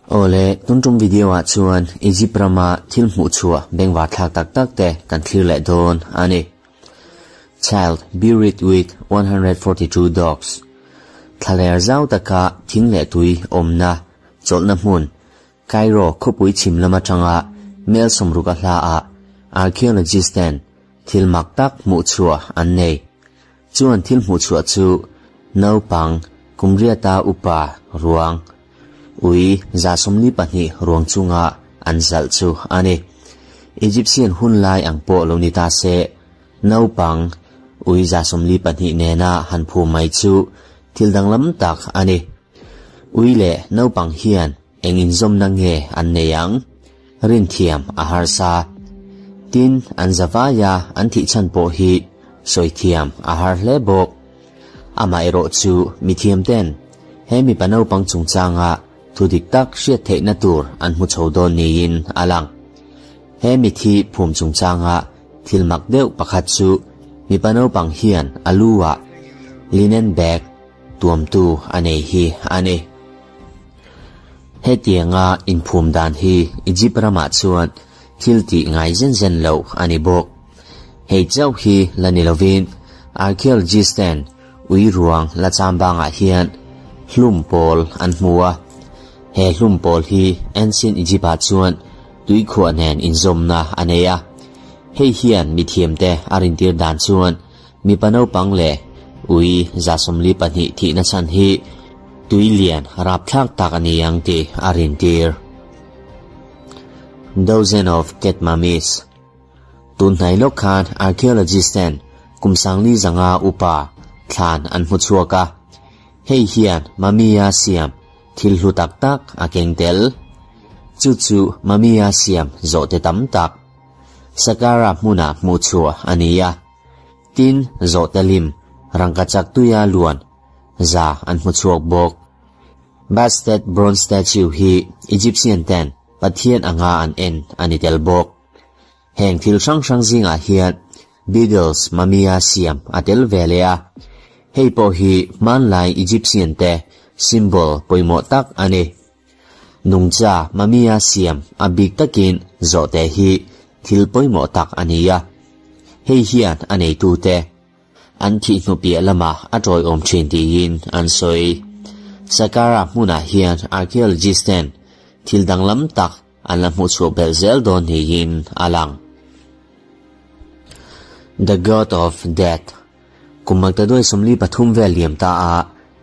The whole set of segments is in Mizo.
Awle, tun tum video ah chuan Egypt rama thil hmuh chhuah bengvar thlak tak tak te kan thlir leh dawn a ni. Child buried with 142 dogs Thlaler zau taka thing leh tui awmna chawlhna hmun Cairo khawpui chhim lam atanga mel sawmruk a hla ah archaeologist ten thil mak tak hmuh chhuah an nei. Chuan thil hmuh chhuah chu naupang kum riata upa ruang ui 122 ruang chunga an zalh chu a ni. Egyptian hun lai ang pawh lo ni ta se, naupang ui 122 nena han phum mai chu thil danglam tak a ni. Ui leh naupang hian eng inzawmna nge an nei ang? Rin thiam a harsa. Tin, an zavaia an thih chhan pawh hi sawi thiam a har hle bawk. Amaherawh chu mithiam ten he mipa naupang chungchanga thu dik tak hriat theihna tur an hmu chho dawn niin a lang. He mithi phum chungchanga thil mak deuh pakhat chu mipa naupang hian a lu ah linen bag tuamtu a nei hi a ni. Hetianga inphum dan hi Egypt ramah chuan thil tih ngai zen zen loh a ni bawk. Hei chauh hi la ni lovin archaeologist ten ui ruang la cham bangah hian hlum pawl an hmu a. He hlum pawl hi ancient Egypt ah chuan tuikhuah nen inzawmna a nei a. Hei hian mithiamte a rintir dan chuan mipa naupang leh ui 122 thihna chhan hi tui lian rapthlak tak a ni ang tih a rintir. Dozen of cat mummies Tun hnai lawk khan archaeologist ten kum sangli zanga upa thlan an hmu chhuak a. Hei hian mummy-a siam thil hlu tak tak a keng tel. Chu chu mummy-a siam zawhte tam tak Saqqara hmunah hmuh chhuah a ni a. Tin, zawhte lim rangkachak tuia luan za an hmu chhuak bawk. Bastet bronze statue hi Egyptian ten Pathian anga an en a ni tel bawk. Heng thil hrang hrang zingah hian Beatles mummy-a siam a tel ve leh a. Hei pawh hi hmanlai Egyptian te symbol pawimawh tak a ni. Nungcha mummy-a siam a bik takin zawhte hi thil pawimawh tak a ni a. Hei hian a neitute an thih hnu piah lamah a tawiawm thin tiin an sawi. Saqqara hmunah hian archaeologist ten thil danglam tak an la hmuh chhuah belh zel dawn niin a lang. The God of Death Kum maktaduai 43 vel liam ta a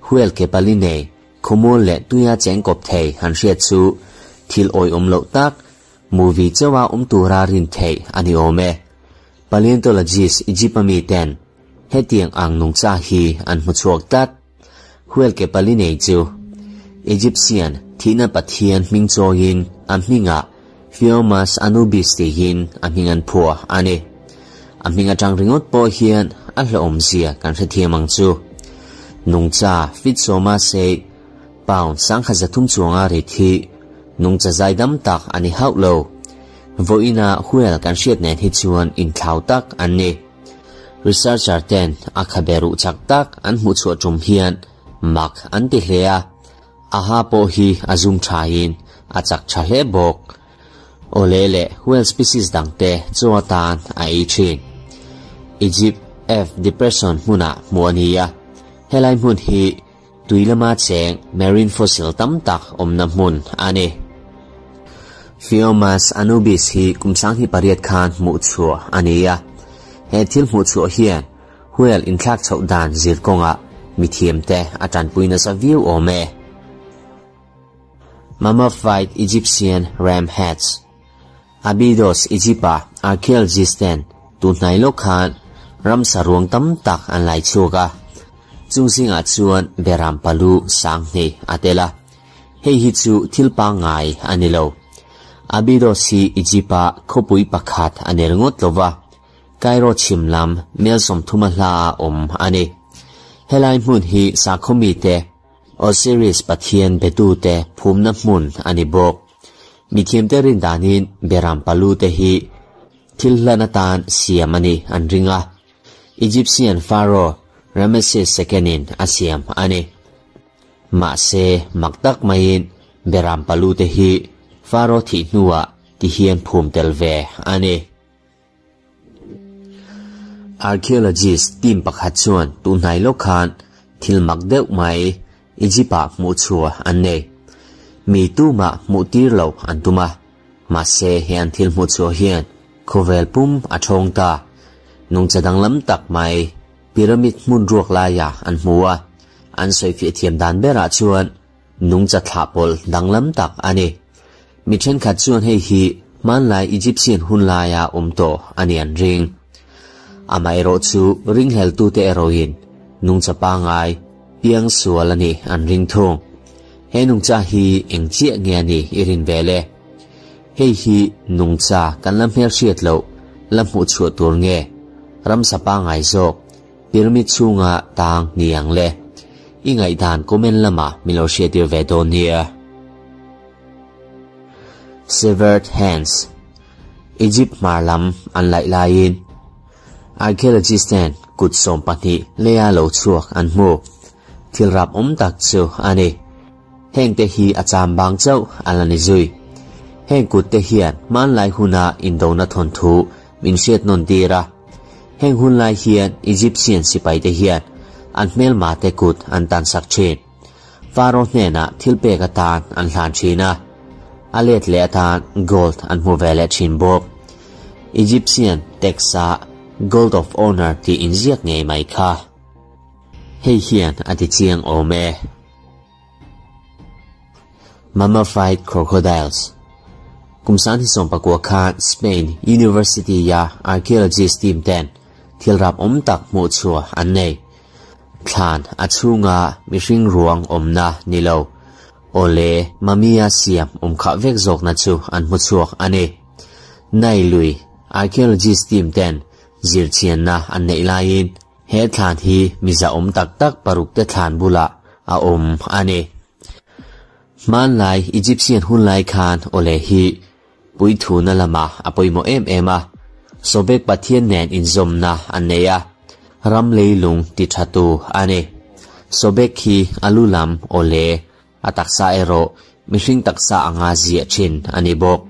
huel ke pali nei khawmual leh tuia cheng kawp thei han hriat chu thil awiawm loh tak movie chawa awm tura rin theih a ni awm e. Paleontologist Egypt ami ten hetiang ang nungcha hi an hmu chhuak tlat. Huel ke pali nei chu Egyptian thihna pathian hming chawiin a hmingah Phiomas Anubis tiin a hming an phuah a ni. A hming atang ringawt pawh hian a hlauhawm zia kan hrethiam ang chu. Nungcha fit sawma sei pound 1300 chuanga rit hi nungcha zaidam tak a ni hauh lo. Vawiina huel kan hriat nen hi chuan inthlau tak an ni. Researcher ten a khabe ruh chak tak an hmuh chhuah tum hian mak an ti hle a. A ha pawh hi a zum thain a chak tha hle bawk. Awle leh whale species dangte chaw atan a ei thin. Egypt F Depression hmunah hmuh a ni a. Helai hmun hi tui lama cheng marine fossil tam tak awmna hmun a ni. Phiomas Anubis hi kum 2008 khan hmuh chhuah a ni a. He thil hmuh chhuah hian whale inthlak chhoh dan zir kawngah mithiamte a tanpui nasa viau awm e. Mummified Egyptian ram heads Abydos Egypt-a archaeologist ten tun hnai lawk khan ramsa ruang tam tak an lai chhuak a. Chung zingah chuan beram palu 2000 a tel a. Hei hi chu thil pangngai a ni lo. Abydos hi Egypt-a khawpui pakhat a ni ringawt lova. Cairo chhim lam mel 30 a hla a awm a ni. Helai hmun hi sakhaw te Osiris Pathian betu te phumna hmun a ni bawk. Mithiamte rin danin beram palu te hi thil hlan atan siam a ni an ringa. Egyptian Pharaoh Ramesses II in a siam a ni. Mahse, mak tak maiin beram palu te hi Pharaoh thih hnuah ti hian phum tel ve a ni. Archaeologist team pakhat chuan tunhnai lawk khan thil mak deuh mai Egypt-ah hmuh chhuah an nei. Mi tumah hmuh tir loh an tum a, mahse he an thil hmuh chhuah hian khawvel pum a thawng ta. Nungcha danglam tak mai pyramid hmun ruak laiah an hmu a, an sawifiah thiam dan berah chuan nungcha thlah pawlh danglam tak a ni. Mi thenkhat chuan hei hi hmanlai Egyptian hun laia awm tawh a ni an ring. Amaherawhchu ringhleltute erawhin nungcha pangngai piang sual a nih an ring thung. He nungcha hi eng chiah nge a nih i rin ve le? Hei hi nungcha kan la hmelhriat loh la hmuh chhuah tur nge ramsa pangngai zawk pyramid chhunga tang ni ang le? I ngaihdan comment lamah min lo hriattir ve dawn nia. Severed Hands, Egypt hmar lam an laih laiin Archaeologist ten kut 12 leia lo chhuak an hmu. Thil rap awm tak chu a ni. Heng te hi a cham bang chauh a la ni zui. Heng kut te hian hmanlai huna indona thawnthu min hriat nawn tir a. Heng hun lai hian Egyptian sipai te hian an hmelma te kut an tan sak thin. Pharaoh hnenah thil pek atan an hlan thin a, a let leh atan gold an hmu ve leh thin bawk. Egyptian text-a Gold of Honor tih inziak ngei mai kha. Hei hian a ti chiang awm e. Mummified Crocodiles Kum 1960 khan Spain University-a archaeologist team ten thil rap awm tak hmuh chhuah an nei. Thlan a chhunga mihring ruang awmna ni lo. Awle, mummy-a siam awm khah vek zawkna chu an hmu chhuak a ni. Nai lui, archaeologist team ten zirchhianna an neih laiin he thlan hi miza awm tak tak paruk te thlan bulah a awm a ni. Hmanlai Egyptian hunlai khan awle hi puithuna lamah a pawimawh em em a, Sobek pathian nen inzawmna an nei a, ram leilung ti thatu a ni. Sobek hi a lu lam awle a taksa erawh mihring taksa anga ziah thin a ni bawk.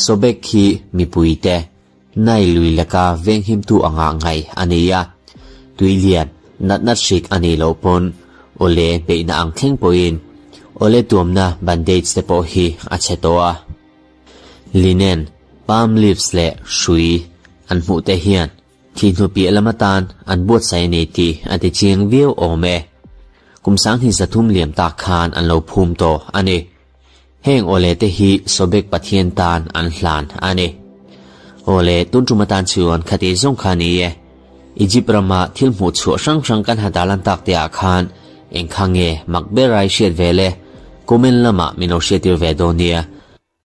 Sobek hi mipuite nai lui laka venghimtu anga ngai a ni a, tuilian natna hrik a nih loh pawn awle beihna ang thleng pawhin awle tuamna bandage te pawh hi a chhe tawh a. Linen, palm leaves leh hrui an hmuh te hian thi hnu piah lam atan an buatsaih a ni tih a ti chiang viau awm e. Kum 23 liam tak khan an lo phum tawh a ni. Heng awle te hi Sobek Pathian tan an hlan a ni. Awle tun tum atan chuan khati zawng kha ni e. Egypt rama thil hmuh chhuah hrang hrang kan ha dalan tak te ah khan eng kha nge mak ber ai hriat ve le? Comment lamah min lo hriattir ve dawn nia.